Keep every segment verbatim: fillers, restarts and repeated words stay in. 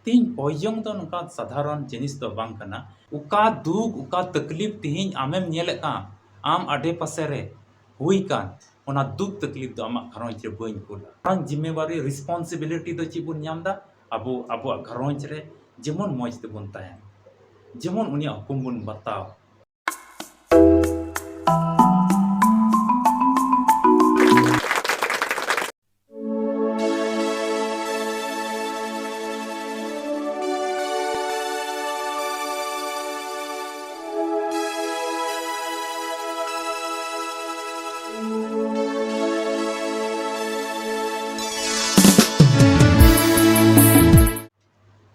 ᱛᱮᱦᱮᱧ ᱠᱚᱭᱡᱚᱝ ᱫᱚ ᱱᱚᱝᱠᱟ ᱥᱟᱫᱷᱟᱨᱚᱱ ᱡᱤᱱᱤᱥ ᱫᱚ ᱵᱟᱝ ᱠᱟᱱᱟ᱾ ᱚᱠᱟ ᱫᱩᱠ, ᱚᱠᱟ ᱛᱟᱠᱞᱤᱯ ᱛᱮᱦᱮᱧ ᱟᱢᱮᱢ ᱧᱮᱞᱮᱫ ᱠᱟᱱ, ᱟᱢ ᱟᱰᱮ ᱯᱟᱥᱮ ᱨᱮ ᱦᱩᱭ ᱠᱟᱱ, ᱚᱱᱟ ᱫᱩᱠ ᱛᱟᱠᱞᱤᱯ ᱫᱚ ᱟᱢᱟᱜ ᱜᱷᱟᱨᱚᱸᱡᱽ ᱨᱮ ᱵᱟᱹᱧ ᱠᱩᱞᱟ᱾ ᱢᱟᱨᱟᱝ ᱡᱤᱢᱢᱮᱣᱟᱨᱤ, responsibility ᱫᱚ ᱪᱮᱫ ᱵᱚᱱ ᱧᱟᱢ ᱮᱫᱟ? ᱟᱵᱚ ᱟᱵᱚᱣᱟᱜ ᱜᱷᱟᱨᱚᱸᱡᱽ ᱨᱮ ᱡᱮᱢᱚᱱ ᱢᱚᱡᱽ ᱛᱮᱵᱚᱱ ᱛᱟᱦᱮᱱ, ᱡᱮᱢᱚᱱ ᱩᱱᱤᱭᱟᱜ ᱦᱩᱠᱩᱢ ᱵᱚᱱ ᱵᱟᱛᱟᱣ᱾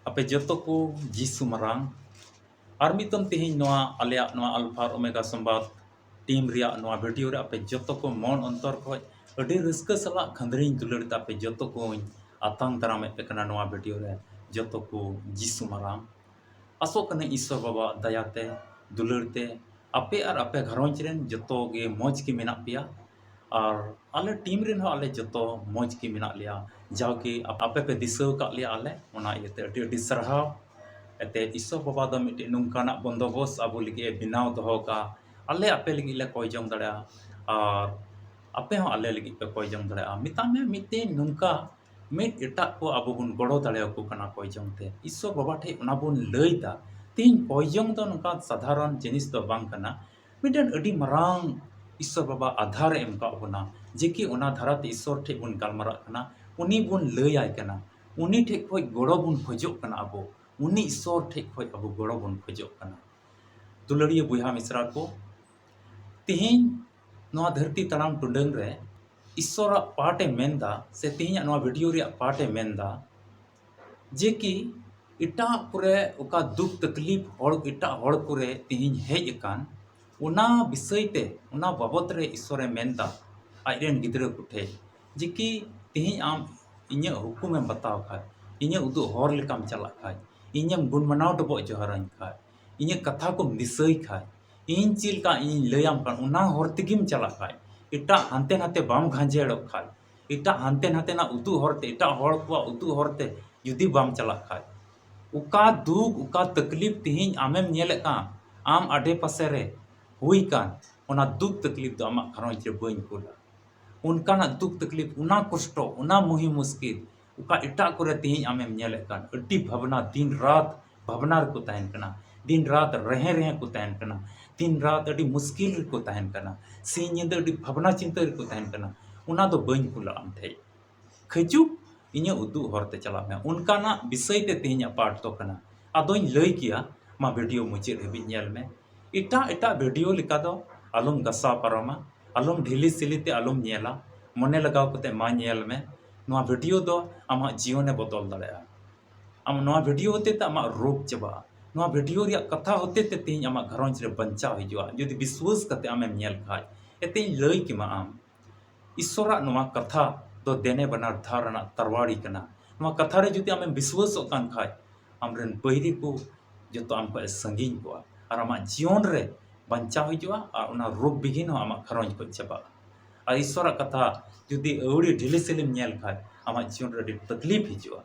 ᱟᱯᱮ ᱡᱚᱛᱚ ᱠᱚ ᱡᱤᱥᱩ ᱢᱟᱨᱟᱝ᱾ ᱟᱨ ᱢᱤᱫ ᱫᱚᱢ ᱛᱮᱦᱮᱧ ᱱᱚᱣᱟ ᱟᱞᱮᱭᱟᱜ ᱱᱚᱣᱟ ᱟᱞᱯᱷᱟ ᱟᱨ ᱳᱢᱮᱜᱟ ᱥᱚᱢᱵᱟᱫ ᱴᱤᱢ ᱨᱮᱭᱟᱜ ᱱᱚᱣᱟ ᱵᱷᱤᱰᱤᱭᱳ ᱨᱮ ᱟᱯᱮ ᱡᱚᱛᱚ ᱠᱚ ᱢᱚᱱ ᱚᱱᱛᱚᱨ ᱠᱷᱚᱡ ᱟᱹᱰᱤ ᱨᱟᱹᱥᱠᱟᱹ ᱥᱟᱞᱟᱜ ᱠᱷᱟᱹᱱᱫᱽᱨᱤᱧ ᱫᱩᱞᱟᱹᱲ ᱛᱮ ᱟᱯᱮ ᱡᱚᱛᱚ ᱠᱚᱧ ᱟᱛᱟᱝ ᱫᱟᱨᱟᱢᱮᱫ ᱯᱮ ᱠᱟᱱᱟ ᱱᱚᱣᱟ ᱵᱷᱤᱰᱤᱭᱳ ᱨᱮ᱾ ᱡᱚᱛᱚ ᱠᱚ ᱡᱤᱥᱩ ᱢᱟᱨᱟᱝ᱾ ᱟᱥᱚᱜ ᱠᱟᱹᱱᱟᱹᱧ ᱤᱥᱥᱚᱨ ᱵᱟᱵᱟᱣᱟᱜ ᱫᱟᱭᱟ ᱛᱮ, ᱫᱩᱞᱟᱹᱲ ᱛᱮ ᱟᱯᱮ ᱟᱨ ᱟᱯᱮ ᱜᱷᱟᱨᱚᱸᱡᱽ ᱨᱮᱱ ᱡᱚᱛᱚ ᱜᱮ ᱢᱚᱡᱽ ᱜᱮ ᱢᱮᱱᱟᱜ ᱯᱮᱭᱟ᱾ ᱟᱨ ᱟᱞᱮ ᱴᱤᱢ ᱨᱮᱱ ᱦᱚᱸ ᱟᱞᱮ ᱡᱚᱛᱚ ᱢᱚᱡᱽ ᱜᱮ ᱢᱮᱱᱟᱜ ᱞᱮᱭᱟ᱾ ᱡᱟᱣᱜᱮ ᱟᱯᱮ ᱯᱮ ᱫᱤᱥᱟᱹ ᱟᱠᱟᱫ ᱞᱮᱭᱟ ᱟᱞᱮ, ᱚᱱᱟ ᱤᱭᱟᱹᱛᱮ ᱟᱹᱰᱤ ᱟᱹᱰᱤ ᱥᱟᱨᱦᱟᱣ᱾ ᱮᱱᱛᱮ ᱤᱥᱥᱚᱨ ᱵᱟᱵᱟ ᱫᱚ ᱢᱤᱫᱴᱮᱱ ᱱᱚᱝᱠᱟᱱᱟᱜ ᱵᱚᱱᱫᱚᱵᱚᱥ ᱟᱵᱚ ᱞᱟᱹᱜᱤᱫ ᱮ ᱵᱮᱱᱟᱣ ᱫᱚᱦᱚ ᱠᱟᱜᱼᱟ᱾ ᱟᱞᱮ ᱟᱯᱮ ᱞᱟᱹᱜᱤᱫ ᱞᱮ ᱠᱚᱭ ᱡᱚᱝ ᱫᱟᱲᱮᱭᱟᱜᱼᱟ ᱟᱨ ᱟᱯᱮ ᱦᱚᱸ ᱟᱞᱮ ᱞᱟᱹᱜᱤᱫ ᱯᱮ ᱠᱚᱭ ᱡᱚᱝ ᱫᱟᱲᱮᱭᱟᱜᱼᱟ᱾ ᱢᱮᱛᱟᱜ ᱢᱮ ᱢᱤᱫᱴᱮᱱ ᱱᱚᱝᱠᱟ ᱢᱤᱫ ᱮᱴᱟᱜ ᱠᱚ ᱟᱵᱚ ᱵᱚᱱ ᱜᱚᱲᱚ ᱫᱟᱲᱮᱭᱟᱠᱚ ᱠᱟᱱᱟ ᱠᱚᱭ ᱡᱚᱝ ᱛᱮ᱾ ᱤᱥᱥᱚᱨ ᱵᱟᱵᱟ ᱴᱷᱮᱡ ᱚᱱᱟ ᱵᱚᱱ ᱞᱟᱹᱭ ᱮᱫᱟ᱾ ᱛᱮᱦᱮᱧ ᱠᱚᱭ ᱡᱚᱝ ᱫᱚ ᱱᱚᱝᱠᱟ ᱥᱟᱫᱷᱟᱨᱚᱱ ᱡᱤᱱᱤᱥ ᱫᱚ ᱵᱟᱝ ᱠᱟᱱᱟ᱾ ᱢᱤᱫᱴᱮᱱ ᱟᱹᱰᱤ ᱢᱟᱨᱟᱝ ᱤᱥᱥᱚᱨ ᱵᱟᱵᱟ ᱟᱫᱷᱟᱨ ᱮ ᱮᱢ ᱠᱟᱜ ᱵᱚᱱᱟ, ᱡᱮ ᱠᱤ ᱚᱱᱟ ᱫᱷᱟᱨᱟᱛᱮ ᱤᱥᱥᱚᱨ ᱴᱷᱮᱡ ᱵᱚᱱ ᱜᱟᱞᱢᱟᱨᱟᱜ ᱠᱟᱱᱟ, ᱩᱱᱤ ᱵᱚᱱ ᱞᱟᱹᱭ ᱟᱭ ᱠᱟᱱᱟ, ᱩᱱᱤ ᱴᱷᱮᱡ ᱠᱷᱚᱡ ᱜᱚᱲᱚ ᱵᱚᱱ ᱠᱷᱚᱡᱚᱜ ᱠᱟᱱᱟ, ᱟᱵᱚ ᱩᱱᱤ ᱤᱥᱥᱚᱨ ᱴᱷᱮᱡ ᱠᱷᱚᱡ ᱟᱵᱚ ᱜᱚᱲᱚ ᱵᱚᱱ ᱠᱷᱚᱡᱚᱜ ᱠᱟᱱᱟ᱾ ᱫᱩᱞᱟᱹᱲᱤᱭᱟᱹ ᱵᱚᱭᱦᱟ ᱢᱤᱥᱨᱟ ᱠᱚ, ᱛᱮᱦᱮᱧ ᱱᱚᱣᱟ ᱫᱷᱟᱹᱨᱛᱤ ᱛᱟᱲᱟᱢ ᱴᱩᱰᱟᱹᱝ ᱨᱮ ᱤᱥᱥᱚᱨᱟᱜ ᱯᱟᱴ ᱮ ᱢᱮᱱᱫᱟ, ᱥᱮ ᱛᱮᱦᱮᱧᱟᱜ ᱱᱚᱣᱟ ᱵᱷᱤᱰᱤᱭᱳ ᱨᱮᱭᱟᱜ ᱯᱟᱴ ᱮ ᱢᱮᱱᱫᱟ, ᱡᱮ ᱠᱤ ᱮᱴᱟᱜ ᱠᱚᱨᱮ ᱚᱠᱟ ᱫᱩᱠ ᱛᱟᱠᱞᱤᱯ ᱦᱚᱲ, ᱮᱴᱟᱜ ᱦᱚᱲ ᱠᱚᱨᱮ ᱛᱮᱦᱮᱧ ᱦᱮᱡ ᱟᱠᱟᱱ, ᱚᱱᱟ ᱵᱤᱥᱚᱭ ᱛᱮ, ᱚᱱᱟ ᱵᱟᱵᱚᱛ ᱨᱮ ᱤᱥᱥᱚᱨᱮ ᱢᱮᱱᱫᱟ ᱟᱡᱨᱮᱱ ᱜᱤᱫᱽᱨᱟᱹ ᱠᱚᱴᱷᱮᱡ, ᱡᱮ ᱠᱤ ᱛᱮᱦᱮᱧ ᱟᱢ ᱤᱧᱟᱹᱜ ᱦᱩᱠᱩᱢᱮᱢ ᱵᱟᱛᱟᱣ ᱠᱷᱟᱡ, ᱤᱧᱟᱹᱜ ᱩᱫᱩᱜ ᱦᱚᱨ ᱞᱮᱠᱟᱢ ᱪᱟᱞᱟᱜ ᱠᱷᱟᱡ, ᱤᱧᱮᱢ ᱜᱩᱱ ᱢᱟᱱᱟᱣ ᱰᱚᱵᱚᱜ ᱡᱚᱦᱟᱨᱟᱹᱧ ᱠᱷᱟᱡ, ᱤᱧᱟᱹᱜ ᱠᱟᱛᱷᱟ ᱠᱚᱢ ᱫᱤᱥᱟᱹᱭ ᱠᱷᱟᱡ, ᱤᱧ ᱪᱮᱫ ᱞᱮᱠᱟ ᱤᱧᱤᱧ ᱞᱟᱹᱭᱟᱢ ᱠᱟᱱ ᱚᱱᱟ ᱦᱚᱨ ᱛᱮᱜᱮᱢ ᱪᱟᱞᱟᱜ ᱠᱷᱟᱡ, ᱮᱴᱟᱜ ᱦᱟᱱᱛᱮ ᱱᱟᱛᱮ ᱵᱟᱢ ᱜᱷᱟᱸᱡᱮᱲᱚᱜ ᱠᱷᱟᱡ, ᱮᱴᱟᱜ ᱦᱟᱱᱛᱮ ᱱᱟᱛᱮᱱᱟᱜ ᱩᱫᱩᱜ ᱦᱚᱨᱛᱮ, ᱮᱴᱟᱜ ᱦᱚᱲ ᱠᱚᱣᱟᱜ ᱩᱫᱩᱜ ᱦᱚᱨᱛᱮ ᱡᱩᱫᱤ ᱵᱟᱢ ᱪᱟᱞᱟᱜ ᱠᱷᱟᱡ, ᱚᱠᱟ ᱫᱩᱠ, ᱚᱠᱟ ᱛᱟᱠᱞᱤᱯ ᱛᱮᱦᱮᱧ ᱟᱢᱮᱢ ᱧᱮᱞᱮᱫ ᱠᱟᱱ, ᱟᱢ ᱟᱰᱮ ᱯᱟᱥᱮ ᱨᱮ ᱦᱩᱭ ᱠᱟᱱ, ᱚᱱᱟ ᱫᱩᱠ ᱛᱟᱠᱞᱤᱯ ᱫᱚ ᱟᱢᱟᱜ ᱜᱷᱟᱨᱚᱸᱡᱽ ᱨᱮ ᱵᱟᱹᱧ ᱠᱩᱞᱟ᱾ ᱚᱱᱠᱟᱱᱟᱜ ᱫᱩᱠ ᱛᱟᱠᱞᱤᱯ, ᱚᱱᱟ ᱠᱚᱥᱴᱚ, ᱚᱱᱟ ᱢᱩᱦᱤ ᱢᱩᱥᱠᱤᱞ, ᱚᱠᱟ ᱮᱴᱟᱜ ᱠᱚᱨᱮ ᱛᱮᱦᱮᱧ ᱟᱢᱮᱢ ᱧᱮᱞᱮᱫ ᱠᱟᱱ, ᱟᱹᱰᱤ ᱵᱷᱟᱵᱽᱱᱟ, ᱫᱤᱱ ᱨᱟᱛ ᱵᱷᱟᱵᱽᱱᱟ ᱨᱮᱠᱚ ᱛᱟᱦᱮᱱ ᱠᱟᱱᱟ, ᱫᱤᱱ ᱨᱟᱛ ᱨᱮᱦᱮ ᱨᱮᱦᱮ ᱠᱚ ᱛᱟᱦᱮᱱ ᱠᱟᱱᱟ, ᱫᱤᱱ ᱨᱟᱛ ᱟᱹᱰᱤ ᱢᱩᱥᱠᱤᱞ ᱨᱮᱠᱚ ᱛᱟᱦᱮᱱ ᱠᱟᱱᱟ, ᱥᱤᱧ ᱧᱤᱫᱟᱹ ᱟᱹᱰᱤ ᱵᱷᱟᱵᱽᱱᱟ ᱪᱤᱱᱛᱟᱹ ᱨᱮᱠᱚ ᱛᱟᱦᱮᱱ ᱠᱟᱱᱟ, ᱚᱱᱟ ᱫᱚ ᱵᱟᱹᱧ ᱠᱩᱞᱟ ᱟᱢ ᱴᱷᱮᱡ᱾ ᱦᱤᱡᱩᱜ, ᱤᱧᱟᱹᱜ ᱩᱫᱩᱜ ᱦᱚᱨ ᱛᱮ ᱪᱟᱞᱟᱜ ᱢᱮ᱾ ᱚᱱᱠᱟᱱᱟᱜ ᱵᱤᱥᱚᱭ ᱛᱮ ᱛᱮᱦᱮᱧᱟᱜ ᱯᱟᱴ ᱫᱚ ᱠᱟᱱᱟ᱾ ᱟᱫᱚᱧ ᱞᱟᱹᱭ ᱠᱮᱭᱟ, ᱢᱟ ᱵᱷᱤᱰᱤᱭᱳ ᱢᱩᱪᱟᱹᱫ ᱦᱟᱹᱵᱤᱡ ᱧᱮᱞ ᱢᱮ᱾ ᱮᱴᱟᱜ ᱮᱴᱟᱜ ᱵᱷᱤᱰᱤᱭᱳ ᱞᱮᱠᱟ ᱫᱚ ᱟᱞᱚᱢ ᱜᱟᱥᱟᱣ ᱯᱟᱨᱚᱢᱟ, ᱟᱞᱚᱢ ᱰᱷᱤᱞᱤ ᱥᱤᱞᱤ ᱛᱮ ᱟᱞᱚᱢ ᱧᱮᱞᱟ, ᱢᱚᱱᱮ ᱞᱟᱜᱟᱣ ᱠᱟᱛᱮ ᱢᱟ ᱧᱮᱞ ᱢᱮ᱾ ᱱᱚᱣᱟ ᱵᱷᱤᱰᱤᱭᱳ ᱫᱚ ᱟᱢᱟᱜ ᱡᱤᱭᱚᱱᱮ ᱵᱚᱫᱚᱞ ᱫᱟᱲᱮᱭᱟᱜᱼᱟ᱾ ᱟᱢ ᱱᱚᱣᱟ ᱵᱷᱤᱰᱤᱭᱳ ᱦᱚᱛᱮ ᱛᱮ ᱟᱢᱟᱜ ᱨᱳᱜᱽ ᱪᱟᱵᱟᱜᱼᱟ᱾ ᱱᱚᱣᱟ ᱵᱷᱤᱰᱤᱭᱳ ᱨᱮᱭᱟᱜ ᱠᱟᱛᱷᱟ ᱦᱚᱛᱮ ᱛᱮ ᱛᱮᱦᱮᱧ ᱟᱢᱟᱜ ᱜᱷᱟᱨᱚᱸᱡᱽ ᱨᱮ ᱵᱟᱧᱪᱟᱣ ᱦᱤᱡᱩᱜᱼᱟ᱾ ᱡᱩᱫᱤ ᱵᱤᱥᱣᱟᱹᱥ ᱠᱟᱛᱮ ᱟᱢᱮᱢ ᱧᱮᱞ ᱠᱷᱟᱡ, ᱮᱛᱮᱧ ᱞᱟᱹᱭ ᱠᱮᱢᱟ ᱟᱢ, ᱤᱥᱥᱚᱨᱟᱜ ᱱᱚᱣᱟ ᱠᱟᱛᱷᱟ ᱫᱚ ᱫᱮᱱᱮ ᱵᱟᱱᱟᱨ ᱫᱷᱟᱨ ᱨᱮᱱᱟᱜ ᱛᱟᱨᱣᱟᱲᱤ ᱠᱟᱱᱟ᱾ ᱱᱚᱣᱟ ᱠᱟᱛᱷᱟ ᱨᱮ ᱡᱩᱫᱤ ᱟᱢᱮᱢ ᱵᱤᱥᱣᱟᱹᱥᱚᱜ ᱠᱟᱱ ᱠᱷᱟᱡ, ᱟᱢᱨᱮᱱ ᱵᱟᱹᱭᱨᱤ ᱠᱚ ᱡᱚᱛᱚ ᱟᱢ ᱠᱷᱚᱡ ᱮ ᱥᱟᱺᱜᱤᱧ ᱠᱚᱣᱟ ᱟᱨ ᱟᱢᱟᱜ ᱡᱤᱭᱚᱱ ᱨᱮ ᱵᱟᱧᱪᱟᱣ ᱦᱤᱡᱩᱜᱼᱟ ᱟᱨ ᱚᱱᱟ ᱨᱳᱜᱽ ᱵᱤᱜᱷᱤᱱ ᱦᱚᱸ ᱟᱢᱟᱜ ᱜᱷᱟᱨᱚᱸᱡᱽ ᱠᱷᱚᱡ ᱪᱟᱵᱟᱜᱼᱟ᱾ ᱟᱨ ᱤᱥᱥᱚᱨᱟᱜ ᱠᱟᱛᱷᱟ ᱡᱩᱫᱤ ᱟᱹᱣᱲᱤ ᱰᱷᱤᱞᱤ ᱥᱤᱞᱤᱢ ᱧᱮᱞ ᱠᱷᱟᱡ, ᱟᱢᱟᱜ ᱡᱤᱭᱚᱱ ᱨᱮ ᱟᱹᱰᱤ ᱛᱟᱠᱞᱤᱯ ᱦᱤᱡᱩᱜᱼᱟ,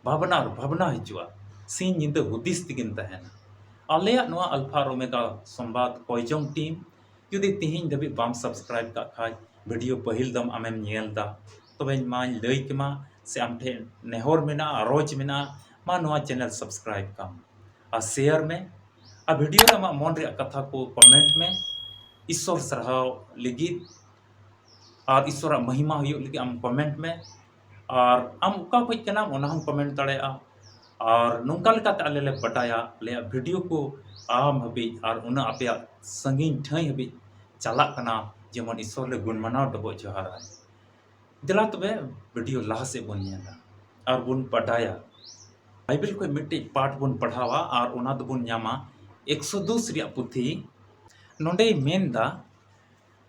ᱵᱷᱟᱵᱽᱱᱟ ᱟᱨ ᱵᱷᱟᱵᱽᱱᱟ ᱦᱤᱡᱩᱜᱼᱟ, ᱥᱤᱧ ᱧᱤᱫᱟᱹ ᱦᱩᱫᱤᱥ ᱛᱮᱜᱮᱢ ᱛᱟᱦᱮᱱᱟ᱾ ᱟᱞᱮᱭᱟᱜ ᱱᱚᱣᱟ ᱟᱞᱯᱷᱟ ᱟᱨ ᱳᱢᱮᱜᱟ ᱥᱚᱢᱵᱟᱫ ᱠᱚᱭᱡᱚᱝ ᱴᱤᱢ, ᱡᱩᱫᱤ ᱛᱤᱦᱤᱧ ᱫᱷᱟᱹᱵᱤᱡ ᱵᱟᱢ ᱥᱟᱵᱥᱠᱨᱟᱭᱤᱵ ᱠᱟᱜ ᱠᱷᱟᱡ, ᱵᱷᱤᱰᱤᱭᱳ ᱯᱟᱹᱦᱤᱞ ᱫᱚᱢ ᱟᱢᱮᱢ ᱧᱮᱞ ᱫᱟ, ᱛᱚᱵᱮ ᱢᱟᱧ ᱞᱟᱹᱭ ᱠᱮᱢᱟ ᱥᱮ ᱟᱢ ᱴᱷᱮᱱ ᱱᱮᱦᱚᱨ ᱢᱮᱱᱟᱜᱼᱟ, ᱟᱨᱚᱡᱽ ᱢᱮᱱᱟᱜᱼᱟ, ᱢᱟ ᱱᱚᱣᱟ ᱪᱮᱱᱮᱞ ᱥᱟᱵᱥᱠᱨᱟᱭᱤᱵ ᱠᱟᱢ ᱟᱨ ᱥᱮᱭᱟᱨ ᱢᱮ᱾ ᱟᱨ ᱵᱷᱤᱰᱤᱭᱳ ᱨᱮ ᱟᱢᱟᱜ ᱢᱚᱱ ᱨᱮᱭᱟᱜ ᱠᱟᱛᱷᱟ ᱠᱚ ᱠᱚᱢᱮᱱᱴ ᱢᱮ᱾ ᱤᱥᱥᱚᱨ ᱥᱟᱨᱦᱟᱣ ᱞᱟᱹᱜᱤᱫ ᱟᱨ ᱤᱥᱥᱚᱨᱟᱜ ᱢᱚᱦᱤᱢᱟ ᱦᱩᱭᱩᱜ ᱞᱟᱹᱜᱤᱫ ᱟᱢ ᱠᱚᱢᱮᱱᱴ ᱢᱮ᱾ ᱟᱨ ᱟᱢ ᱚᱠᱟ ᱠᱷᱚᱡ ᱠᱟᱱᱟᱢ, ᱚᱱᱟ ᱦᱚᱸᱢ ᱠᱚᱢᱮᱱᱴ ᱫᱟᱲᱮᱭᱟᱜᱼᱟ᱾ ᱟᱨ ᱱᱚᱝᱠᱟ ᱞᱮᱠᱟᱛᱮ ᱟᱞᱮ ᱞᱮ ᱵᱟᱰᱟᱭᱟ ᱟᱞᱮᱭᱟᱜ ᱵᱷᱤᱰᱤᱭᱳ ᱠᱚ ᱟᱢ ᱦᱟᱹᱵᱤᱡ ᱟᱨ ᱩᱱᱟᱹᱜ ᱟᱯᱮᱭᱟᱜ ᱥᱟᱺᱜᱤᱧ ᱴᱷᱟᱹᱭ ᱦᱟᱹᱵᱤᱡ ᱪᱟᱞᱟᱜ ᱠᱟᱱᱟ, ᱡᱮᱢᱚᱱ ᱤᱥᱥᱚᱨ ᱞᱮ ᱜᱩᱱ ᱢᱟᱱᱟᱣ ᱰᱚᱵᱚᱜ ᱡᱚᱦᱟᱨᱟ᱾ ᱫᱮᱞᱟ ᱛᱚᱵᱮ ᱵᱷᱤᱰᱤᱭᱳ ᱞᱟᱦᱟ ᱥᱮᱫ ᱵᱚᱱ ᱧᱮᱞᱟ ᱟᱨ ᱵᱚᱱ ᱵᱟᱰᱟᱭᱟ᱾ ᱵᱟᱭᱵᱮᱞ ᱠᱷᱚᱡ ᱢᱤᱫᱴᱮᱡ ᱯᱟᱴ ᱵᱚᱱ ᱯᱟᱲᱦᱟᱣᱟ ᱟᱨ ᱚᱱᱟ ᱫᱚᱵᱚᱱ ᱧᱟᱢᱟ ᱮᱠᱥᱳᱫᱩᱥ ᱨᱮᱭᱟᱜ ᱯᱩᱛᱷᱤ᱾ ᱱᱚᱰᱮᱭ ᱢᱮᱱᱫᱟ,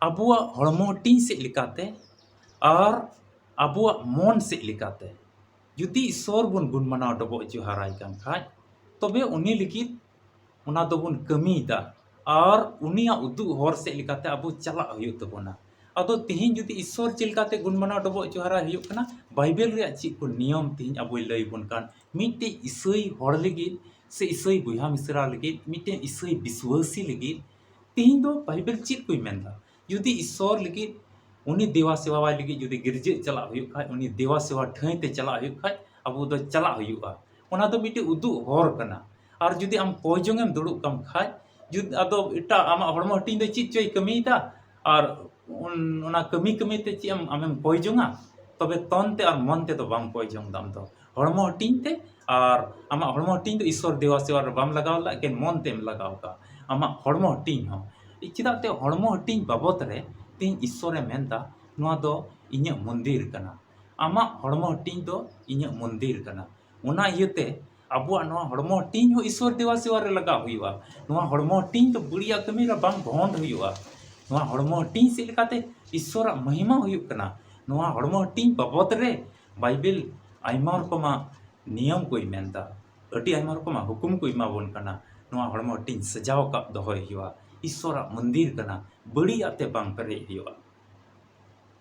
ᱟᱵᱚᱣᱟᱜ ᱦᱚᱲᱢᱚ ᱦᱟᱹᱴᱤᱧ ᱥᱮᱫ ᱞᱮᱠᱟᱛᱮ ᱟᱨ ᱟᱵᱚᱣᱟᱜ ᱢᱚᱱ ᱥᱮᱫ ᱞᱮᱠᱟᱛᱮ ᱡᱩᱫᱤ ᱤᱥᱥᱚᱨ ᱵᱚᱱ ᱜᱩᱱ ᱢᱟᱱᱟᱣ ᱰᱚᱵᱚᱜ ᱡᱚᱦᱟᱨᱟᱭ ᱠᱟᱱ ᱠᱷᱟᱡ, ᱛᱚᱵᱮ ᱩᱱᱤ ᱞᱟᱹᱜᱤᱫ ᱚᱱᱟ ᱫᱚᱵᱚᱱ ᱠᱟᱹᱢᱤᱭᱮᱫᱟ ᱟᱨ ᱩᱱᱤᱭᱟᱜ ᱩᱫᱩᱜ ᱦᱚᱨ ᱥᱮᱫ ᱞᱮᱠᱟᱛᱮ ᱟᱵᱚ ᱪᱟᱞᱟᱜ ᱦᱩᱭᱩᱜ ᱛᱟᱵᱚᱱᱟ᱾ ᱟᱫᱚ ᱛᱤᱦᱤᱧ ᱡᱩᱫᱤ ᱤᱥᱥᱚᱨ ᱪᱮᱫ ᱞᱮᱠᱟᱛᱮ ᱜᱩᱱ ᱢᱟᱱᱟᱣ ᱰᱚᱵᱚᱜ ᱡᱚᱦᱟᱨᱟᱭ ᱦᱩᱭᱩᱜ ᱠᱟᱱᱟ, ᱵᱟᱭᱵᱮᱞ ᱨᱮᱭᱟᱜ ᱪᱮᱫ ᱠᱚ ᱱᱤᱭᱚᱢ ᱛᱤᱦᱤᱧ ᱟᱵᱚᱭ ᱞᱟᱹᱭ ᱵᱚᱱ ᱠᱟᱱ, ᱢᱤᱫᱴᱮᱡ ᱤᱥᱟᱹᱭ ᱦᱚᱲ ᱞᱟᱹᱜᱤᱫ ᱥᱮ ᱤᱥᱟᱹᱭ ᱵᱚᱭᱦᱟ ᱢᱤᱥᱨᱟ ᱞᱟᱹᱜᱤᱫ, ᱢᱤᱫᱴᱮᱡ ᱤᱥᱟᱹᱭ ᱵᱤᱥᱣᱟᱹᱥᱤ ᱞᱟᱹᱜᱤᱫ ᱛᱤᱦᱤᱧ ᱫᱚ ᱵᱟᱭᱵᱮᱞ ᱪᱮᱫ ᱠᱚᱭ ᱢᱮᱱᱫᱟ? ᱡᱩᱫᱤ ᱤᱥᱥᱚᱨ ᱞᱟᱹᱜᱤᱫ, ᱩᱱᱤ ᱫᱮᱣᱟ ᱥᱮᱣᱟᱭ ᱞᱟᱹᱜᱤᱫ ᱡᱩᱫᱤ ᱜᱤᱨᱡᱟᱹ ᱪᱟᱞᱟᱜ ᱦᱩᱭᱩᱜ ᱠᱷᱟᱡ, ᱩᱱᱤ ᱫᱮᱣᱟ ᱥᱮᱣᱟ ᱴᱷᱟᱹᱭ ᱛᱮ ᱪᱟᱞᱟᱜ ᱦᱩᱭᱩᱜ ᱠᱷᱟᱡ, ᱟᱵᱚ ᱫᱚ ᱪᱟᱞᱟᱜ ᱦᱩᱭᱩᱜᱼᱟ᱾ ᱚᱱᱟ ᱫᱚ ᱢᱤᱫᱴᱮᱡ ᱩᱫᱩᱜ ᱦᱚᱨ ᱠᱟᱱᱟ᱾ ᱟᱨ ᱡᱩᱫᱤ ᱟᱢ ᱠᱚᱭ ᱡᱚᱝ ᱮᱢ ᱫᱩᱲᱩᱵ ᱠᱟᱱ ᱠᱷᱟᱡ, ᱡᱩᱫᱤ ᱟᱫᱚ ᱮᱴᱟᱜ ᱟᱢᱟᱜ ᱦᱚᱲᱢᱚ ᱦᱟᱹᱴᱤᱧ ᱫᱚ ᱪᱮᱫ ᱪᱚᱭ ᱠᱟᱹᱢᱤᱭᱮᱫᱟ, ᱟᱨ ᱚᱱ-, ᱚᱱᱟ ᱠᱟᱹᱢᱤ ᱠᱟᱹᱢᱤ ᱛᱮ ᱪᱮᱫ ᱮᱢ, ᱟᱢᱮᱢ ᱠᱚᱭ ᱡᱚᱝᱟ? ᱛᱚᱵᱮ ᱛᱚᱱ ᱛᱮ ᱟᱨ ᱢᱚᱱ ᱛᱮᱫᱚ ᱵᱟᱢ ᱠᱚᱭ ᱡᱚᱝ ᱫᱟ ᱟᱢ ᱫᱚ᱾ ᱦᱚᱲᱢᱚ ᱦᱟᱹᱴᱤᱧ ᱛᱮ, ᱟᱨ ᱟᱢᱟᱜ ᱦᱚᱲᱢᱚ ᱦᱟᱹᱴᱤᱧ ᱫᱚ ᱤᱥᱥᱚᱨ ᱫᱮᱣᱟ ᱥᱮᱣᱟ ᱨᱮ ᱵᱟᱢ ᱞᱟᱜᱟᱣ ᱞᱮᱫᱟ, ᱮᱠᱮᱱ ᱢᱚᱱ ᱛᱮᱢ ᱞᱟᱜᱟᱣ ᱠᱟᱜᱼᱟ᱾ ᱟᱢᱟᱜ ᱦᱚᱲᱢᱚ ᱦᱟᱹᱴᱤᱧ ᱦᱚᱸ᱾ ᱪᱮᱫᱟᱜ ᱛᱮ ᱦᱚᱲᱢᱚ ᱦᱟᱹᱴᱤᱧ ᱵᱟᱵᱚᱛ ᱨᱮ ᱛᱮᱦᱮᱧ ᱤᱥᱥᱚᱨᱮ ᱢᱮᱱᱫᱟ, ᱱᱚᱣᱟ ᱫᱚ ᱤᱧᱟᱹᱜ ᱢᱚᱱᱫᱤᱨ ᱠᱟᱱᱟ᱾ ᱟᱢᱟᱜ ᱦᱚᱲᱢᱚ ᱦᱟᱹᱴᱤᱧ ᱫᱚ ᱤᱧᱟᱹᱜ ᱢᱚᱱᱫᱤᱨ ᱠᱟᱱᱟ᱾ ᱚᱱᱟ ᱤᱭᱟᱹᱛᱮ ᱟᱵᱚᱣᱟᱜ ᱱᱚᱣᱟ ᱦᱚᱲᱢᱚ ᱦᱟᱹᱴᱤᱧ ᱦᱚᱸ ᱤᱥᱥᱚᱨ ᱫᱮᱣᱟ ᱥᱮᱣᱟ ᱨᱮ ᱞᱟᱜᱟᱣ ᱦᱩᱭᱩᱜᱼᱟ᱾ ᱱᱚᱣᱟ ᱦᱚᱲᱢᱚ ᱦᱟᱹᱴᱤᱧ ᱫᱚ ᱵᱟᱹᱲᱤᱡᱟᱜ ᱠᱟᱹᱢᱤ ᱨᱮ ᱵᱟᱝ ᱵᱚᱦᱚᱱ ᱦᱩᱭᱩᱜᱼᱟ᱾ ᱱᱚᱣᱟ ᱦᱚᱲᱢᱚ ᱦᱟᱹᱴᱤᱧ ᱪᱮᱫ ᱞᱮᱠᱟᱛᱮ ᱤᱥᱥᱚᱨᱟᱜ ᱢᱚᱦᱤᱢᱟ ᱦᱩᱭᱩᱜ ᱠᱟᱱᱟ, ᱱᱚᱣᱟ ᱦᱚᱲᱢᱚ ᱦᱟᱹᱴᱤᱧ ᱵᱟᱵᱚᱛ ᱨᱮ ᱵᱟᱭᱵᱮᱞ ᱟᱭᱢᱟ ᱨᱚᱠᱚᱢᱟᱜ ᱱᱤᱭᱚᱢ ᱠᱚᱭ ᱢᱮᱱᱫᱟ, ᱟᱹᱰᱤ ᱟᱭᱢᱟ ᱨᱚᱠᱚᱢᱟᱜ ᱦᱩᱠᱩᱢ ᱠᱚ ᱮᱢᱟ ᱵᱚᱱ ᱠᱟᱱᱟ᱾ ᱱᱚᱣᱟ ᱦᱚᱲᱢᱚ ᱦᱟᱹᱴᱤᱧ ᱥᱟᱡᱟᱣ ᱠᱟᱜ ᱫᱚᱦᱚᱭ ᱦᱩᱭᱩᱜᱼᱟ, ᱤᱥᱥᱚᱨᱟᱜ ᱢᱚᱱᱫᱤᱨ ᱠᱟᱱᱟ, ᱵᱟᱹᱲᱤᱡᱟᱜ ᱛᱮ ᱵᱟᱝ ᱯᱮᱨᱮᱡ ᱦᱩᱭᱩᱜᱼᱟ᱾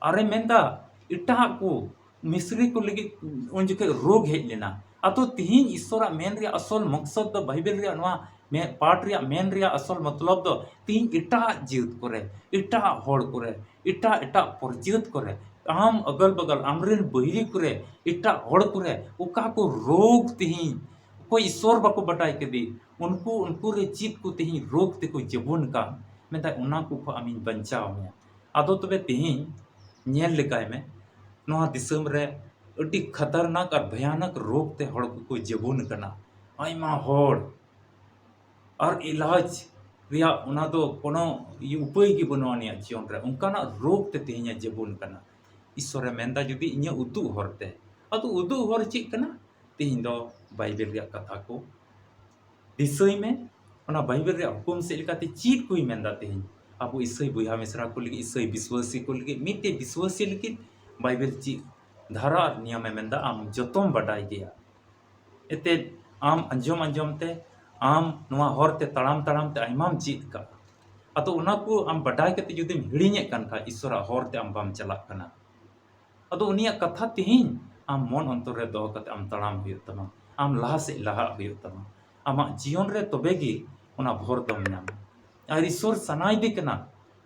ᱟᱨᱮ ᱢᱮᱱᱫᱟ, ᱮᱴᱟᱜ ᱠᱚ ᱢᱤᱥᱨᱤ ᱠᱚ ᱞᱟᱹᱜᱤᱫ ᱩᱱ ᱡᱚᱠᱷᱮᱡ ᱨᱳᱜᱽ ᱦᱮᱡ ᱞᱮᱱᱟ᱾ ᱟᱫᱚ ᱛᱤᱦᱤᱧ ᱤᱥᱥᱚᱨᱟᱜ ᱢᱮᱱ ᱨᱮᱭᱟᱜ ᱟᱥᱚᱞ ᱢᱚᱠᱥᱚᱫ ᱫᱚ, ᱵᱟᱭᱵᱮᱞ ᱨᱮᱭᱟᱜ ᱱᱚᱣᱟ ᱢᱮ-, ᱯᱟᱴ ᱨᱮᱭᱟᱜ ᱢᱮᱱ ᱨᱮᱭᱟᱜ ᱟᱥᱚᱞ ᱢᱚᱛᱞᱚᱵ ᱫᱚ ᱛᱤᱦᱤᱧ ᱮᱴᱟᱜ ᱡᱟᱹᱛ ᱠᱚᱨᱮ, ᱮᱴᱟᱜ ᱦᱚᱲ ᱠᱚᱨᱮ, ᱮᱴᱟᱜ ᱮᱴᱟᱜ ᱯᱚᱨᱡᱟᱹᱛ ᱠᱚᱨᱮ, ᱟᱢ ᱟᱜᱟᱞ ᱵᱟᱜᱟᱞ, ᱟᱢᱨᱮᱱ ᱵᱟᱹᱭᱨᱤ ᱠᱚᱨᱮ, ᱮᱴᱟᱜ ᱦᱚᱲ ᱠᱚᱨᱮ ᱚᱠᱟ ᱠᱚ ᱨᱳᱜᱽ ᱛᱤᱦᱤᱧ ᱚᱠᱚᱭ ᱤᱥᱥᱚᱨ ᱵᱟᱠᱚ ᱵᱟᱰᱟᱭ ᱠᱮᱫᱮ, ᱩᱱᱠᱩ, ᱩᱱᱠᱩ ᱨᱮ ᱪᱮᱫ ᱠᱚ ᱛᱤᱦᱤᱧ ᱨᱳᱜᱽ ᱛᱮᱠᱚ ᱡᱟᱹᱵᱩᱱ ᱠᱟᱱ, ᱢᱮᱱᱫᱟᱭ, ᱚᱱᱟ ᱠᱚ ᱠᱷᱚᱱ ᱟᱢᱤᱧ ᱵᱟᱧᱪᱟᱣ ᱢᱮᱭᱟ᱾ ᱟᱫᱚ ᱛᱚᱵᱮ ᱛᱤᱦᱤᱧ ᱧᱮᱞ ᱞᱮᱜᱟᱭ ᱢᱮ, ᱱᱚᱣᱟ ᱫᱤᱥᱚᱢ ᱨᱮ ᱟᱹᱰᱤ ᱠᱷᱟᱛᱟᱨᱱᱟᱠ ᱟᱨ ᱵᱷᱚᱭᱟᱱᱚᱠ ᱨᱳᱜᱽ ᱛᱮ ᱦᱚᱲ ᱠᱚᱠᱚ ᱡᱟᱹᱵᱩᱱ ᱠᱟᱱᱟ᱾ ᱟᱭᱢᱟ ᱦᱚᱲ ᱟᱨ ᱮᱞᱟᱡᱽ ᱨᱮᱭᱟᱜ ᱚᱱᱟ ᱫᱚ ᱠᱳᱱᱳ ᱤᱭᱟᱹ ᱩᱯᱟᱹᱭ ᱜᱮ ᱵᱟᱹᱱᱩᱜᱼᱟ ᱩᱱᱤᱭᱟᱜ ᱡᱤᱭᱚᱱ ᱨᱮ᱾ ᱚᱱᱠᱟᱱᱟᱜ ᱨᱳᱜᱽ ᱛᱮ ᱛᱮᱦᱮᱧ ᱮ ᱡᱟᱹᱵᱩᱱ ᱠᱟᱱᱟ᱾ ᱤᱥᱥᱚᱨᱮ ᱢᱮᱱᱫᱟ, ᱡᱩᱫᱤ ᱤᱧᱟᱹᱜ ᱩᱫᱩᱜ ᱦᱚᱨᱛᱮ, ᱟᱫᱚ ᱩᱫᱩᱜ ᱦᱚᱨ ᱪᱮᱫ ᱠᱟᱱᱟ? ᱛᱮᱦᱮᱧ ᱫᱚ ᱵᱟᱭᱵᱮᱞ ᱨᱮᱭᱟᱜ ᱠᱟᱛᱷᱟ ᱠᱚ ᱫᱤᱥᱟᱹᱭ ᱢᱮ᱾ ᱚᱱᱟ ᱵᱟᱭᱵᱮᱞ ᱨᱮᱭᱟᱜ ᱦᱩᱠᱩᱢ ᱥᱮᱫ ᱞᱮᱠᱟᱛᱮ ᱪᱮᱫ ᱠᱚᱭ ᱢᱮᱱᱫᱟ ᱛᱮᱦᱮᱧ ᱟᱵᱚ ᱤᱥᱟᱹᱭ ᱵᱚᱭᱦᱟ ᱢᱤᱥᱨᱟ ᱠᱚ ᱞᱟᱹᱜᱤᱫ, ᱤᱥᱟᱹᱭ ᱵᱤᱥᱣᱟᱹᱥᱤ ᱠᱚ ᱞᱟᱹᱜᱤᱫ, ᱢᱤᱫᱴᱮᱡ ᱵᱤᱥᱣᱟᱹᱥᱤ ᱞᱟᱹᱜᱤᱫ ᱵᱟᱭᱵᱮᱞ ᱪᱮᱫ ᱫᱷᱟᱨᱟ ᱟᱨ ᱱᱤᱭᱚᱢᱮ ᱢᱮᱱᱫᱟ, ᱟᱢ ᱡᱚᱛᱚᱢ ᱵᱟᱰᱟᱭ ᱜᱮᱭᱟ᱾ ᱮᱱᱛᱮᱫ ᱟᱢ ᱟᱸᱡᱚᱢ ᱟᱸᱡᱚᱢ ᱛᱮ, ᱟᱢ ᱱᱚᱣᱟ ᱦᱚᱨ ᱛᱮ ᱛᱟᱲᱟᱢ ᱛᱟᱲᱟᱢ ᱛᱮ ᱟᱭᱢᱟᱢ ᱪᱮᱫ ᱠᱟᱜᱼᱟ᱾ ᱟᱫᱚ ᱚᱱᱟ ᱠᱚ ᱟᱢ ᱵᱟᱰᱟᱭ ᱠᱟᱛᱮ ᱡᱩᱫᱤᱢ ᱦᱤᱲᱤᱧᱮᱫ ᱠᱟᱱ ᱠᱷᱟᱡ, ᱤᱥᱥᱚᱨᱟᱜ ᱦᱚᱨ ᱛᱮ ᱟᱢ ᱵᱟᱢ ᱪᱟᱞᱟᱜ ᱠᱟᱱᱟ᱾ ᱟᱫᱚ ᱩᱱᱤᱭᱟᱜ ᱠᱟᱛᱷᱟ ᱛᱮᱦᱮᱧ ᱟᱢ ᱢᱚᱱ ᱚᱱᱛᱚᱨ ᱨᱮ ᱫᱚᱦᱚ ᱠᱟᱛᱮ ᱟᱢ ᱛᱟᱲᱟᱢ ᱦᱩᱭᱩᱜ ᱛᱟᱢᱟ, ᱟᱢ ᱞᱟᱦᱟ ᱥᱮᱫ ᱞᱟᱦᱟᱜ ᱦᱩᱭᱩᱜ ᱛᱟᱢᱟ᱾ ᱟᱢᱟᱜ ᱡᱤᱭᱚᱱ ᱨᱮ ᱛᱚᱵᱮ ᱜᱮ ᱚᱱᱟ ᱵᱷᱚᱨ ᱫᱚᱢ ᱧᱟᱢᱟ᱾ ᱟᱨ ᱤᱥᱥᱚᱨ ᱥᱟᱱᱟᱭᱮᱫᱮ ᱠᱟᱱᱟ,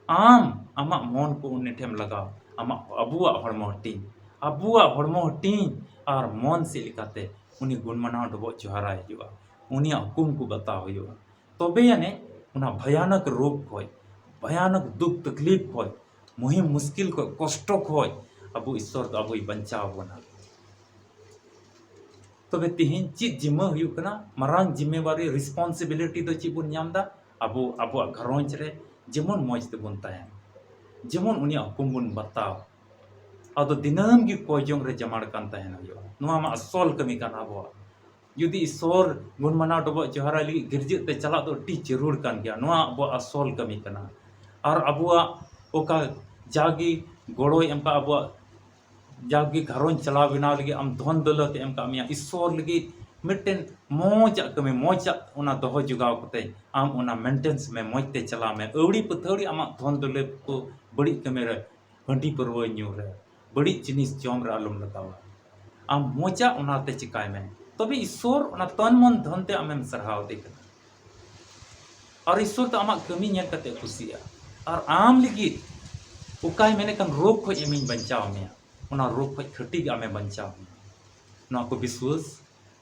ᱟᱢ ᱟᱢᱟᱜ ᱢᱚᱱ ᱠᱚ ᱩᱱᱤ ᱴᱷᱮᱱ ᱞᱟᱜᱟᱣ, ᱟᱢᱟᱜ, ᱟᱵᱚᱣᱟᱜ ᱦᱚᱲᱢᱚ ᱦᱟᱹᱴᱤᱧ, ᱟᱵᱚᱣᱟᱜ ᱦᱚᱲᱢᱚ ᱦᱟᱹᱴᱤᱧ ᱟᱨ ᱢᱚᱱ ᱥᱮᱫ ᱞᱮᱠᱟᱛᱮ ᱩᱱᱤ ᱜᱩᱱ ᱢᱟᱱᱟᱣ ᱰᱚᱵᱚᱜ ᱡᱚᱦᱟᱨᱟᱭ ᱦᱩᱭᱩᱜᱼᱟ, ᱩᱱᱤᱭᱟᱜ ᱦᱩᱠᱩᱢ ᱠᱚ ᱵᱟᱛᱟᱣ ᱦᱩᱭᱩᱜᱼᱟ᱾ ᱛᱚᱵᱮ ᱟᱹᱱᱤᱡ ᱚᱱᱟ ᱵᱷᱚᱭᱟᱱᱚᱠ ᱨᱳᱜᱽ ᱠᱷᱚᱡ, ᱵᱷᱚᱭᱟᱱᱚᱠ ᱫᱩᱠ ᱛᱟᱠᱞᱤᱯ ᱠᱷᱚᱡ, ᱢᱩᱦᱤᱢ ᱢᱩᱥᱠᱤᱞ ᱠᱷᱚᱡ, ᱠᱚᱥᱴᱚ ᱠᱷᱚᱡ ᱟᱵᱚ ᱤᱥᱥᱚᱨ ᱫᱚ ᱟᱵᱚᱭ ᱵᱟᱧᱪᱟᱣ ᱵᱚᱱᱟ᱾ ᱛᱚᱵᱮ ᱛᱤᱦᱤᱧ ᱪᱮᱫ ᱡᱤᱢᱢᱟᱹ ᱦᱩᱭᱩᱜ ᱠᱟᱱᱟ? ᱢᱟᱨᱟᱝ ᱡᱤᱢᱢᱮᱣᱟᱨᱤ, responsibility ᱫᱚ ᱪᱮᱫ ᱵᱚᱱ ᱧᱟᱢ ᱮᱫᱟ? ᱟᱵᱚ ᱟᱵᱚᱣᱟᱜ ᱜᱷᱟᱨᱚᱸᱡᱽ ᱨᱮ ᱡᱮᱢᱚᱱ ᱢᱚᱡᱽ ᱛᱮᱵᱚᱱ ᱛᱟᱦᱮᱱ, ᱡᱮᱢᱚᱱ ᱩᱱᱤᱭᱟᱜ ᱦᱩᱠᱩᱢ ᱵᱚᱱ ᱵᱟᱛᱟᱣ᱾ ᱟᱫᱚ ᱫᱤᱱᱟᱹᱢ ᱜᱮ ᱠᱚᱭ ᱡᱚᱝ ᱨᱮ ᱡᱟᱢᱟᱲ ᱠᱟᱱ ᱛᱟᱦᱮᱱ ᱦᱩᱭᱩᱜᱼᱟ᱾ ᱱᱚᱣᱟ ᱢᱟ ᱟᱥᱚᱞ ᱠᱟᱹᱢᱤ ᱠᱟᱱ ᱟᱵᱚᱣᱟᱜ᱾ ᱡᱩᱫᱤ ᱤᱥᱥᱚᱨ ᱜᱩᱱ ᱢᱟᱱᱟᱣ ᱰᱚᱵᱚᱜ ᱡᱚᱦᱟᱨᱟᱭ ᱞᱟᱹᱜᱤᱫ ᱜᱤᱨᱡᱟᱹᱜ ᱛᱮ ᱪᱟᱞᱟᱜ ᱫᱚ ᱟᱹᱰᱤ ᱡᱟᱹᱨᱩᱲ ᱠᱟᱱ ᱜᱮᱭᱟ, ᱱᱚᱣᱟ ᱟᱵᱚᱣᱟᱜ ᱟᱥᱚᱞ ᱠᱟᱹᱢᱤ ᱠᱟᱱᱟ᱾ ᱟᱨ ᱟᱵᱚᱣᱟᱜ ᱚᱠᱟ ᱡᱟᱜᱮ ᱜᱚᱲᱚᱭ ᱮᱢ ᱠᱟᱜ, ᱟᱵᱚᱣᱟᱜ ᱡᱟᱜᱮ ᱜᱷᱟᱨᱚᱸᱡᱽ ᱪᱟᱞᱟᱣ ᱵᱮᱱᱟᱣ ᱞᱟᱹᱜᱤᱫ ᱟᱢ ᱫᱷᱚᱱ ᱫᱟᱹᱞᱟᱹᱛ ᱮ ᱮᱢ ᱠᱟᱜ ᱢᱮᱭᱟ, ᱤᱥᱥᱚᱨ ᱞᱟᱹᱜᱤᱫ ᱢᱤᱫᱴᱮᱱ ᱢᱚᱡᱟᱜ ᱠᱟᱹᱢᱤ, ᱢᱚᱡᱟᱜ ᱚᱱᱟ ᱫᱚᱦᱚ ᱡᱚᱜᱟᱣ ᱠᱟᱛᱮ ᱟᱢ ᱚᱱᱟ maintenance ᱢᱮ, ᱢᱚᱡᱽ ᱛᱮ ᱪᱟᱞᱟᱣ ᱢᱮ᱾ ᱟᱹᱣᱲᱤ ᱯᱟᱹᱛᱷᱟᱹᱣᱲᱤ ᱟᱢᱟᱜ ᱫᱷᱚᱱ ᱫᱟᱹᱞᱟᱹᱛ ᱠᱚ ᱵᱟᱹᱲᱤᱡ ᱠᱟᱹᱢᱤ ᱨᱮ, ᱦᱟᱺᱰᱤ ᱯᱟᱹᱨᱣᱟᱹ ᱧᱩ ᱨᱮ, ᱵᱟᱹᱲᱤᱡ ᱡᱤᱱᱤᱥ ᱡᱚᱢ ᱨᱮ ᱟᱞᱚᱢ ᱞᱟᱜᱟᱣᱟ᱾ ᱟᱢ ᱢᱚᱡᱟᱜ ᱚᱱᱟᱛᱮ ᱪᱤᱠᱟᱭ ᱢᱮ, ᱛᱚᱵᱮ ᱤᱥᱥᱚᱨ ᱚᱱᱟ ᱛᱚᱱ ᱢᱚᱱ ᱫᱷᱚᱱ ᱛᱮ ᱟᱢᱮᱢ ᱥᱟᱨᱦᱟᱣ ᱫᱮ ᱠᱟᱱᱟ᱾ ᱟᱨ ᱤᱥᱥᱚᱨ ᱫᱚ ᱟᱢᱟᱜ ᱠᱟᱹᱢᱤ ᱧᱮᱞ ᱠᱟᱛᱮ ᱠᱩᱥᱤᱜᱼᱟ᱾ ᱟᱨ ᱟᱢ ᱞᱟᱹᱜᱤᱫ ᱚᱠᱟᱭ ᱢᱮᱱᱮᱫ ᱠᱟᱱ, ᱨᱳᱜᱽ ᱠᱷᱚᱡ ᱤᱧᱤᱧ ᱵᱟᱧᱪᱟᱣ ᱢᱮᱭᱟ, ᱚᱱᱟ ᱨᱳᱜᱽ ᱠᱷᱚᱡ ᱠᱷᱟᱹᱴᱤ ᱜᱮ ᱟᱢᱮ ᱵᱟᱧᱪᱟᱣ ᱢᱮᱭᱟ᱾ ᱱᱚᱣᱟ ᱠᱚ ᱵᱤᱥᱣᱟᱹᱥ,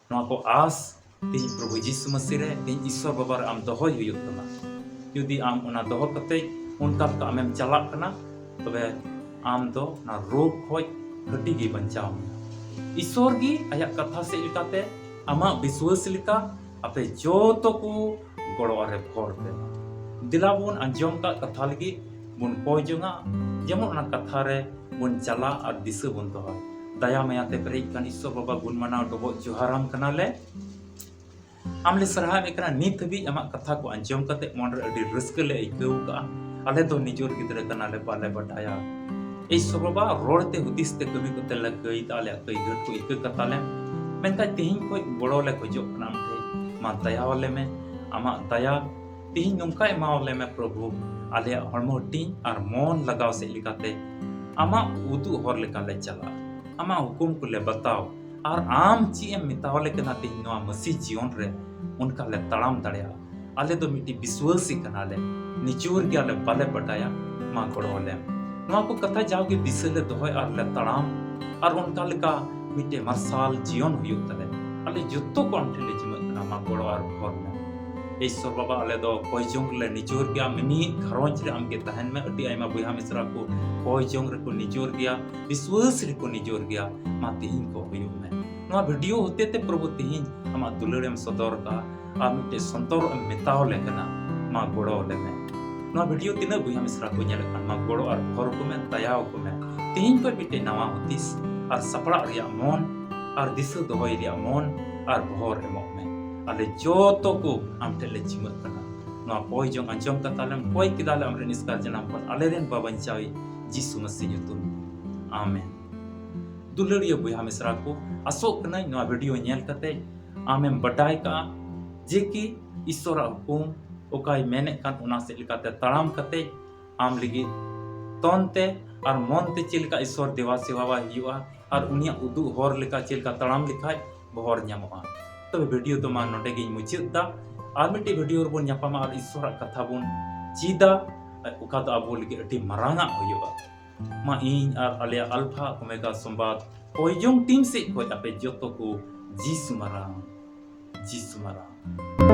ᱱᱚᱣᱟ ᱠᱚ ᱟᱥ ᱛᱮᱦᱮᱧ ᱯᱨᱚᱵᱷᱩ ᱡᱤᱥᱩ ᱢᱟᱹᱥᱤ ᱨᱮ, ᱛᱮᱦᱮᱧ ᱤᱥᱥᱚᱨ ᱵᱟᱵᱟ ᱨᱮ ᱟᱢ ᱫᱚᱦᱚᱭ ᱦᱩᱭᱩᱜ ᱛᱟᱢᱟ᱾ ᱡᱩᱫᱤ ᱟᱢ ᱚᱱᱟ ᱫᱚᱦᱚ ᱠᱟᱛᱮ ᱚᱱᱠᱟ ᱞᱮᱠᱟ ᱟᱢᱮᱢ ᱪᱟᱞᱟᱜ ᱠᱟᱱᱟ, ᱛᱚᱵᱮ ᱟᱢ ᱫᱚ ᱚᱱᱟ ᱨᱳᱜᱽ ᱠᱷᱚᱡ ᱠᱷᱟᱹᱴᱤ ᱜᱮ ᱵᱟᱧᱪᱟᱣ ᱢᱮᱭᱟ᱾ ᱤᱥᱥᱚᱨ ᱜᱮ ᱟᱭᱟᱜ ᱠᱟᱛᱷᱟ ᱥᱮᱫ ᱞᱮᱠᱟᱛᱮ, ᱟᱢᱟᱜ ᱵᱤᱥᱣᱟᱹᱥ ᱞᱮᱠᱟ ᱟᱯᱮ ᱡᱚᱛᱚ ᱠᱚ ᱜᱚᱲᱚ ᱟᱨᱮ ᱵᱷᱚᱨ ᱯᱮ᱾ ᱫᱮᱞᱟ ᱵᱚᱱ ᱟᱸᱡᱚᱢ ᱠᱟᱜ ᱠᱟᱛᱷᱟ ᱞᱟᱹᱜᱤᱫ ᱵᱚᱱ ᱠᱚᱭ ᱡᱚᱝᱟ, ᱡᱮᱢᱚᱱ ᱚᱱᱟ ᱠᱟᱛᱷᱟ ᱨᱮ ᱵᱚᱱ ᱪᱟᱞᱟᱜ ᱟᱨ ᱫᱤᱥᱟᱹ ᱵᱚᱱ ᱫᱚᱦᱚᱭ᱾ ᱫᱟᱭᱟ ᱢᱟᱭᱟ ᱛᱮ ᱯᱮᱨᱮᱡ ᱠᱟᱱ ᱤᱥᱥᱚᱨ ᱵᱟᱵᱟ, ᱜᱩᱱ ᱢᱟᱱᱟᱣ ᱰᱚᱵᱚᱜ ᱡᱚᱦᱟᱨᱟᱢ ᱠᱟᱱᱟᱞᱮ᱾ ᱟᱢ ᱞᱮ ᱥᱟᱨᱦᱟᱣᱮᱫ ᱠᱟᱱᱟ, ᱱᱤᱛ ᱦᱟᱹᱵᱤᱡ ᱟᱢᱟᱜ ᱠᱟᱛᱷᱟ ᱠᱚ ᱟᱸᱡᱚᱢ ᱠᱟᱛᱮ ᱢᱚᱱ ᱨᱮ ᱟᱹᱰᱤ ᱨᱟᱹᱥᱠᱟᱹ ᱞᱮ ᱟᱹᱭᱠᱟᱹᱣ ᱠᱟᱜᱼᱟ᱾ ᱟᱞᱮ ᱫᱚ ᱱᱤᱡᱚᱨ ᱜᱤᱫᱽᱨᱟᱹ ᱠᱟᱱᱟᱞᱮ, ᱵᱟᱞᱮ ᱵᱟᱰᱟᱭᱟ᱾ ᱤᱥᱥᱚᱨ ᱵᱟᱵᱟ, ᱨᱚᱲ ᱛᱮ ᱦᱩᱫᱤᱥ ᱛᱮ ᱠᱟᱹᱢᱤ ᱠᱚᱛᱮ ᱞᱮ ᱠᱟᱹᱭ ᱫᱟ, ᱟᱞᱮᱭᱟᱜ ᱠᱟᱹᱭ ᱜᱷᱟᱹᱴ ᱠᱚ ᱤᱠᱟᱹ ᱠᱟᱛᱟ ᱞᱮᱢ᱾ ᱢᱮᱱᱠᱷᱟᱱ ᱛᱮᱦᱮᱧ ᱠᱷᱚᱡ ᱜᱚᱲᱚ ᱞᱮ ᱠᱷᱚᱡᱚᱜ ᱠᱟᱱᱟ ᱟᱢ ᱴᱷᱮᱱ, ᱢᱟ ᱫᱟᱭᱟ ᱟᱞᱮ ᱢᱮ᱾ ᱟᱢᱟᱜ ᱫᱟᱭᱟ ᱛᱮᱦᱮᱧ ᱱᱚᱝᱠᱟ ᱮᱢᱟᱣᱟᱞᱮ ᱢᱮ ᱯᱨᱚᱵᱷᱩ, ᱟᱞᱮᱭᱟᱜ ᱦᱚᱲᱢᱚ ᱦᱟᱹᱴᱤᱧ ᱟᱨ ᱢᱚᱱ ᱞᱟᱜᱟᱣ ᱥᱮᱫ ᱞᱮᱠᱟᱛᱮ ᱟᱢᱟᱜ ᱩᱫᱩᱜ ᱦᱚᱨ ᱞᱮᱠᱟᱞᱮ ᱪᱟᱞᱟᱜᱼᱟ, ᱟᱢᱟᱜ ᱦᱩᱠᱩᱢ ᱠᱚᱞᱮ ᱵᱟᱛᱟᱣ, ᱟᱨ ᱟᱢ ᱪᱮᱫ ᱮᱢ ᱢᱮᱛᱟᱣᱟᱞᱮ ᱠᱟᱱᱟ ᱛᱮᱦᱮᱧ ᱱᱚᱣᱟ ᱢᱟᱹᱥᱤ ᱡᱤᱭᱚᱱ ᱨᱮ, ᱚᱱᱠᱟ ᱞᱮ ᱛᱟᱲᱟᱢ ᱫᱟᱲᱮᱭᱟᱜᱼᱟ᱾ ᱟᱞᱮ ᱫᱚ ᱢᱤᱫᱴᱤᱡ ᱵᱤᱥᱣᱟᱹᱥᱤ ᱠᱟᱱᱟᱞᱮ, ᱱᱤᱡᱚᱨ ᱜᱮᱭᱟᱞᱮ, ᱵᱟᱞᱮ ᱵᱟᱰᱟᱭᱟ, ᱢᱟ ᱜᱚᱲᱚ ᱟᱞᱮᱢ᱾ ᱱᱚᱣᱟ ᱠᱚ ᱠᱟᱛᱷᱟ ᱡᱟᱣᱜᱮ ᱫᱤᱥᱟᱹ ᱞᱮ ᱫᱚᱦᱚᱭ ᱟᱨ ᱞᱮ ᱛᱟᱲᱟᱢ, ᱟᱨ ᱚᱱᱠᱟ ᱞᱮᱠᱟ ᱢᱤᱫᱴᱮᱡ ᱢᱟᱨᱥᱟᱞ ᱡᱤᱭᱚᱱ ᱦᱩᱭᱩᱜ ᱛᱟᱞᱮ᱾ ᱟᱞᱮ ᱡᱚᱛᱚ ᱠᱚ ᱟᱢ ᱴᱷᱮᱱ ᱞᱮ ᱡᱤᱢᱟᱹᱜ ᱠᱟᱱᱟ, ᱢᱟ ᱜᱚᱲᱚ ᱟᱨ ᱵᱷᱚᱨ ᱢᱮ᱾ ᱤᱥᱥᱚᱨ ᱵᱟᱵᱟ, ᱟᱞᱮ ᱫᱚ ᱠᱚᱭ ᱡᱚᱝ ᱨᱮᱞᱮ ᱱᱤᱡᱚᱨ ᱜᱮᱭᱟ, ᱢᱤᱢᱤᱫ ᱜᱷᱟᱨᱚᱸᱡᱽ ᱨᱮ ᱟᱢᱜᱮ ᱛᱟᱦᱮᱱ ᱢᱮ᱾ ᱟᱹᱰᱤ ᱟᱭᱢᱟ ᱵᱚᱭᱦᱟ ᱢᱤᱥᱨᱟ ᱠᱚ ᱠᱚᱭ ᱡᱚᱝ ᱨᱮᱠᱚ ᱱᱤᱡᱚᱨ ᱜᱮᱭᱟ, ᱵᱤᱥᱣᱟᱹᱥ ᱨᱮᱠᱚ ᱱᱤᱡᱚᱨ ᱜᱮᱭᱟ, ᱢᱟ ᱛᱮᱦᱮᱧ ᱠᱚ ᱦᱩᱭᱩᱜ ᱢᱮ᱾ ᱱᱚᱣᱟ ᱵᱷᱤᱰᱤᱭᱳ ᱦᱚᱛᱮ ᱛᱮ ᱯᱨᱚᱵᱷᱩ ᱛᱮᱦᱮᱧ ᱟᱢᱟᱜ ᱫᱩᱞᱟᱹᱲ ᱮᱢ ᱥᱚᱫᱚᱨ ᱠᱟᱜᱼᱟ ᱟᱨ ᱢᱤᱫᱴᱮᱡ ᱥᱚᱱᱛᱚᱨ ᱮᱢ ᱢᱮᱛᱟᱣ ᱞᱮ ᱠᱟᱱᱟ, ᱢᱟ ᱜᱚᱲᱚ ᱟᱞᱮ ᱢᱮ᱾ ᱱᱚᱣᱟ ᱵᱷᱤᱰᱤᱭᱳ ᱛᱤᱱᱟᱹᱜ ᱵᱚᱭᱦᱟ ᱢᱤᱥᱨᱟ ᱠᱚ ᱧᱮᱞᱮᱫ ᱠᱟᱱ, ᱢᱟ ᱜᱚᱲᱚ ᱟᱨ ᱵᱷᱚᱨ ᱠᱚᱢᱮ, ᱫᱟᱭᱟ ᱠᱚᱢᱮ᱾ ᱛᱮᱦᱮᱧ ᱠᱷᱚᱱ ᱢᱤᱫᱴᱮᱡ ᱱᱟᱣᱟ ᱦᱩᱫᱤᱥ ᱟᱨ ᱥᱟᱯᱲᱟᱜ ᱨᱮᱭᱟᱜ ᱢᱚᱱ ᱟᱨ ᱫᱤᱥᱟᱹ ᱫᱚᱦᱚᱭ ᱨᱮᱭᱟᱜ ᱢᱚᱱ ᱟᱨ ᱵᱷᱚᱨ ᱮᱢᱚᱜ ᱢᱮ᱾ ᱟᱞᱮ ᱡᱚᱛᱚ ᱠᱚ ᱟᱢ ᱴᱷᱮᱱ ᱞᱮ ᱡᱤᱢᱟᱹᱜ ᱠᱟᱱᱟ᱾ ᱱᱚᱣᱟ ᱠᱚᱭ ᱡᱚᱝ ᱟᱸᱡᱚᱢ ᱠᱟᱛᱮ ᱟᱞᱮᱢ ᱠᱚᱭ ᱠᱮᱫᱟ ᱞᱮ ᱟᱢᱨᱮᱱ ᱮᱥᱠᱟᱨ ᱡᱟᱱᱟᱢ ᱠᱷᱚᱱ, ᱟᱞᱮᱨᱮᱱ ᱵᱟᱵᱟ ᱵᱟᱧᱪᱟᱣᱤᱡ ᱡᱤᱥᱩ ᱢᱟᱹᱥᱤ ᱧᱩᱛᱩᱢ᱾ ᱟᱢᱮᱱ᱾ ᱫᱩᱞᱟᱹᱲᱤᱭᱟᱹ ᱵᱚᱭᱦᱟ ᱢᱤᱥᱨᱟ ᱠᱚ, ᱟᱥᱚᱜ ᱠᱟᱹᱱᱟᱹᱧ ᱱᱚᱣᱟ ᱵᱷᱤᱰᱤᱭᱳ ᱧᱮᱞ ᱠᱟᱛᱮ ᱟᱢᱮᱢ ᱵᱟᱰᱟᱭ ᱠᱟᱜᱼᱟ ᱡᱮ ᱠᱤ ᱤᱥᱥᱚᱨᱟᱜ ᱦᱩᱠᱩᱢ ᱚᱠᱟᱭ ᱢᱮᱱᱮᱫ ᱠᱟᱱ ᱚᱱᱟ ᱥᱮᱫ ᱞᱮᱠᱟᱛᱮ ᱛᱟᱲᱟᱢ ᱠᱟᱛᱮ ᱟᱢ ᱞᱟᱹᱜᱤᱫ ᱛᱚᱱ ᱛᱮ ᱟᱨ ᱢᱚᱱ ᱛᱮ ᱪᱮᱫ ᱞᱮᱠᱟ ᱤᱥᱥᱚᱨ ᱫᱮᱵᱟ ᱥᱮᱵᱟᱣᱟᱭ ᱦᱩᱭᱩᱜᱼᱟ ᱟᱨ ᱩᱱᱤᱭᱟᱜ ᱩᱫᱩᱜ ᱦᱚᱨ ᱞᱮᱠᱟ ᱪᱮᱫ ᱞᱮᱠᱟ ᱛᱟᱲᱟᱢ ᱞᱮᱠᱷᱟᱡ ᱵᱚᱦᱚᱨ ᱧᱟᱢᱚᱜᱼᱟ᱾ ᱛᱚᱵᱮ ᱵᱷᱤᱰᱤᱭᱳ ᱫᱚ ᱢᱟ ᱱᱚᱰᱮ ᱜᱤᱧ ᱢᱩᱪᱟᱹᱫ ᱫᱟ᱾ ᱟᱨ ᱢᱤᱫᱴᱮᱡ ᱵᱷᱤᱰᱤᱭᱳ ᱨᱮᱵᱚᱱ ᱧᱟᱯᱟᱢᱟ ᱟᱨ ᱤᱥᱥᱚᱨᱟᱜ ᱠᱟᱛᱷᱟ ᱵᱚᱱ ᱪᱮᱫᱟ, ᱚᱠᱟ ᱫᱚ ᱟᱵᱚ ᱞᱟᱹᱜᱤᱫ ᱟᱹᱰᱤ ᱢᱟᱨᱟᱝᱟᱜ ᱦᱩᱭᱩᱜᱼᱟ᱾ ᱢᱟ ᱤᱧ ᱟᱨ ᱟᱞᱮᱭᱟᱜ ᱟᱞᱯᱷᱟ ᱳᱢᱮᱜᱟ ᱥᱚᱢᱵᱟᱫ ᱠᱚᱭ ᱡᱚᱝ ᱴᱤᱢ ᱥᱮᱫ ᱠᱷᱚᱱ ᱟᱯᱮ ᱡᱚᱛᱚ ᱠᱚ ᱡᱤᱥᱩ ᱢᱟᱨᱟᱝ, ᱡᱤᱥᱩ ᱢᱟᱨᱟᱝ᱾